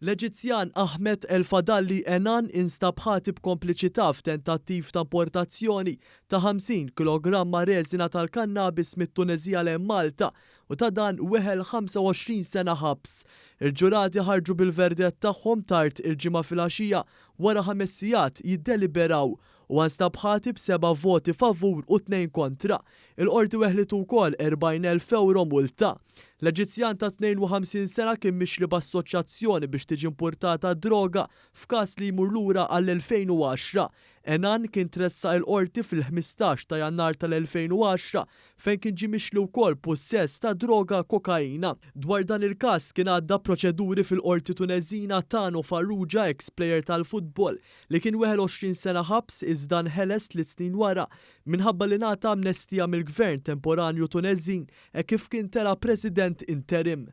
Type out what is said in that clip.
L-Eġizzjan Ahmed El Fadalli Enan instab ħati b'kompliċità f'tentattiv ta' importazzjoni ta' 50 kilogramma reżina tal-kannabis mit-Tuneżija lejn Malta u ta' dan weħel 25 sena ħabs. Il-ġurati ħarġu bil-verdett tagħhom tard il-Ġimgħa filgħaxija wara ħames sigħat jiddeliberaw. Huwa nstab ħati b'seba' voti favur u tnejn kontra. Il-Qorti weħlitu wkoll 40,000 ewro multa. L-Eġizzjan ta' 52 sena kien mixli b'assoċjazzjoni biex tiġi impurtata d-droga f'każ li jmur lura għall-2010. Enan kien tressaq il-Qorti fil-15 ta' Jannar tal-2010 fejn kien ġie mixli wkoll pussess ta' droga kokaina. Dwar dan il-każ kien għadda proċeduri fil-Qorti Tuneżina Tano Farrugia, eks plejer tal-futbol, li kien weħel 20 sena ħabs iżda nħeles tliet snin wara minħabba li ngħata amnestija mill-Gvern temporanju Tuneżin hekk kif kien tela' President interim.